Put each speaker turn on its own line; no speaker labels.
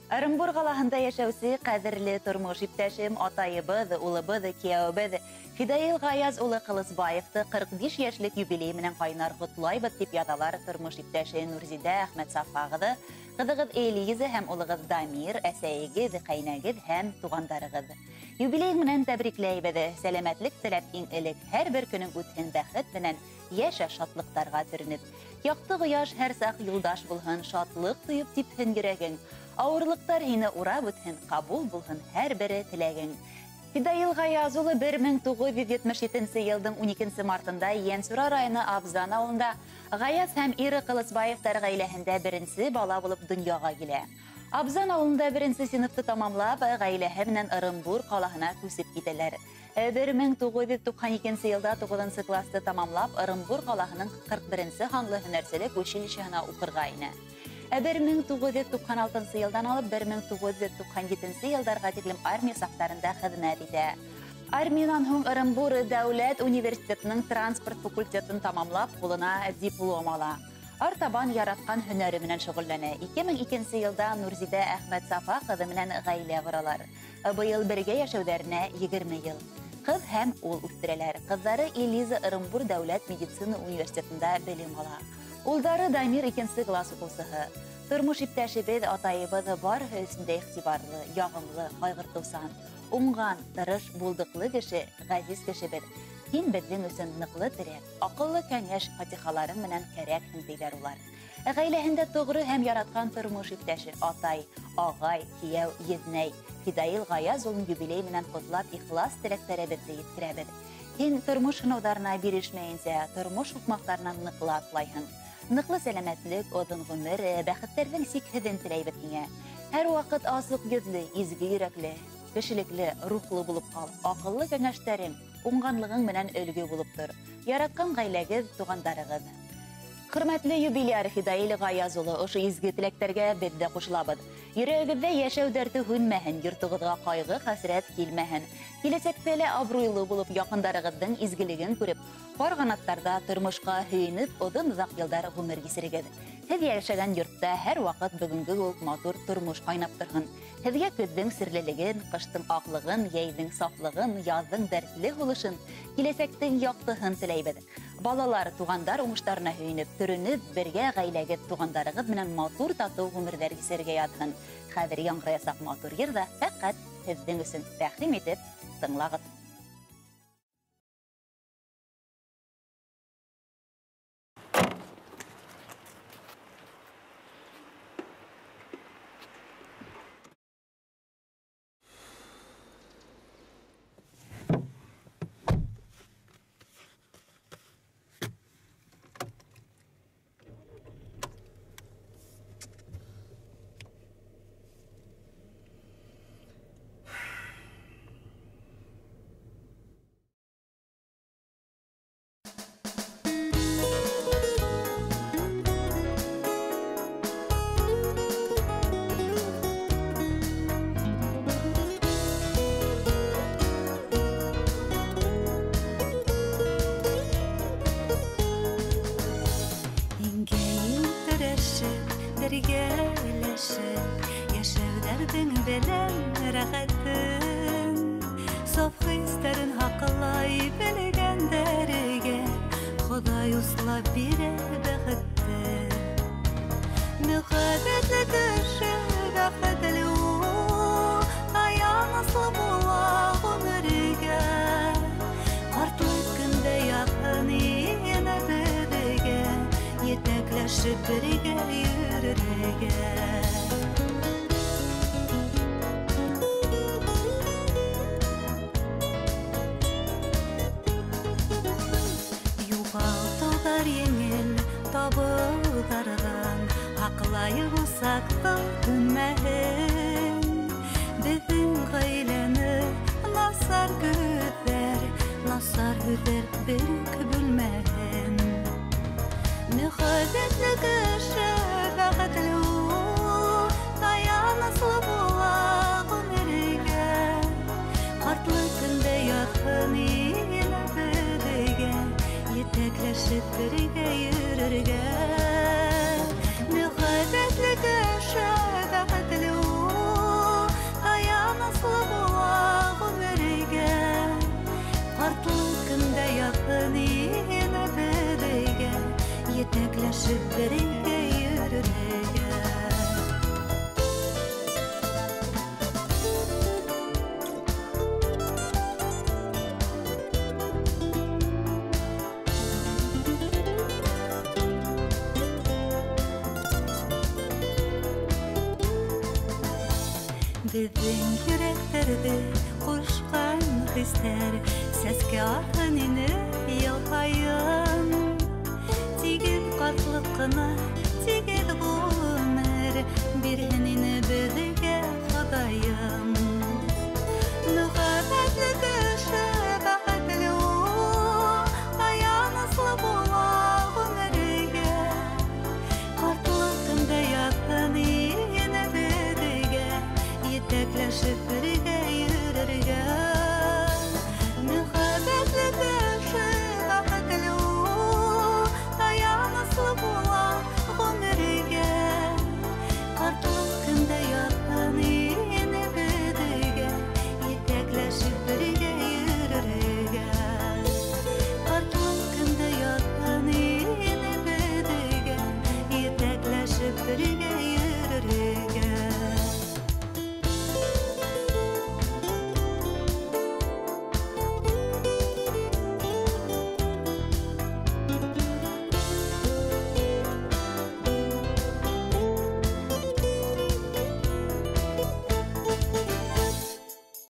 Ырымбур ҡалаһында йәшәүсе ҡәҙерле тормош иптәшем, атайыбыҙ, улыбыҙ, кейәүебеҙ Фидаил Ғаяз улы Ҡылысбаевты 45 йәшлек юбилей менән ҡайнар ҡотлайбыҙ, тип яҙалар тормош иптәше Нурзидә Әхмәтсафа ҡыҙы, ҡыҙығыҙ Элиза һәм улығыҙ Дамир, әсәйегеҙ, ҡәйнәгеҙ һәм туғандарығыҙ. Юбилей менән тәбрикләйбеҙ, сәләмәтлек теләп иң элек һәр бер көнөң үтһен бәхет менән, йәшә шатлыҡтарға төрөнөп. Яҡты ҡояш һәр саҡ юлдаш булһын, шатлыҡ тойоп типһен йөрәгең. Ауырлыҡтар һине урап үтһен, ҡабул булһын һәр бере теләгең. Фидаил Ғаяз улы 1977 йылдың 12 мартында Йәнсура районы Абзан ауылында Ғаяз һәм Ира Ҡылысбаевтар ғаиләһендә беренсе бала булып донъяға килә. Абзан ауылында беренсе синыфты тамамлап, ғаиләһе менән Ырымбур ҡалаһына күсеп китәләр. 1992 йылда 9 класты тамамлап, Ырымбур ҡалаһының 41 һанлы һөнәрселек училищеһына уҡырға инә. 1996 йылдан алып 1997 йылдарға тиклем армия сафтарында хеҙмәт итә. Армиянан һуң Ырымбур дәүләт университетының транспорт факультетын тамамлап, ҡулына диплом ала. Артабан яратҡан һөнәре менән шөғөлләнә. 2002 йылда Нурзидә Әхмәтсафа ҡыҙы менән ғаилә ҡоралар. Быйыл бергә йәшәүҙәренә 20 йыл. Ҡыҙ һәм ул үҫтерәләр. Ҡыҙҙары Элиза Ырымбур дәүләт медицина университетында белем ала. Улдары Дамир 2 класс уҡыусыһы. Тормош иптәшебеҙ, атайыбыҙ барыһы өсөн дә иғтибарлы, яғымлы, ҡайғыртыусан, уңған, тырыш, булдыҡлы кеше, ғәзиз кешебеҙ. Һин беҙҙең өсөн ныҡлы терәк, аҡыллы кәңәш, фатихаларың менән кәрәкһең, тиҙәр улар. Ғаиләһендә тоғро һәм яратҡан тормош иптәше, атай, ағай, кейәү, еҙнәй Фидаил Ғаяз улын юбилей менән ҡотлап, ихлас теләктәребеҙҙе еткерәбеҙ. Һин тормош һынауҙарына бирешмәйенсә, тормош һуҡмаҡтарынан ныҡлы атлайһың. Ныҡлы сәләмәтлек, оҙон ғүмер, бәхеттәрҙең сикһеҙен теләйбеҙ һиңә. Һәр ваҡыт асыҡ йөҙлө, изге йөрәкле, кешелекле, рухлы булып ҡал. Аҡыллы кәңәштәрең, уңғанлығың менән өлгө булып тор. Яратҡан ғаиләгеҙ, туғандарығыҙ. Хөрмәтле юбиляр Фидаил Ғаяз улы, ошо изге теләктәргә беҙ дә ҡушылабыҙ. Йөрәгегеҙҙә йәшәү дәрте һүнмәһен, йортоғоҙға ҡайғы, хәсрәт килмәһен. Киләсәктә лә абруйлы булып, яҡындарығыҙҙың изгелеген күреп, пар ҡанаттарҙа тормошҡа һөйөнөп, оҙон оҙаҡ йылдар ғүмер кисерегеҙ. Һеҙ йәшәгән йортта һәр ваҡыт бөгөнгө кеүек матур тормош ҡайнап торһон. Һеҙгә көҙҙөң серлелеген, ҡыштың аҡлығын, йәйҙең сафлығын, яҙҙың дәртле һулышын, киләсәктең яҡтыһын теләйбеҙ. Балалар, туғандар уңыштарына һөйөнөп, төрөнөп, бергә ғаиләгеҙ, туғандарығыҙ менән матур татыу ғүмерҙәр кисерергә яҙһын. Хәҙер яңғыраясаҡ матур йыр ҙа фәҡәт һеҙҙең өсөн. Рәхим итеп тыңлағыҙ.
Бергә йөрөргә. Мөхәббәтле кеше бәхетле ул. Беҙҙең йөрәктәрҙе ҡушҡан хистәр сәскә атһын ине йыл һайын. Тигеҙ ҡартлыҡ ҡына, тигеҙ ғүмер бирһен.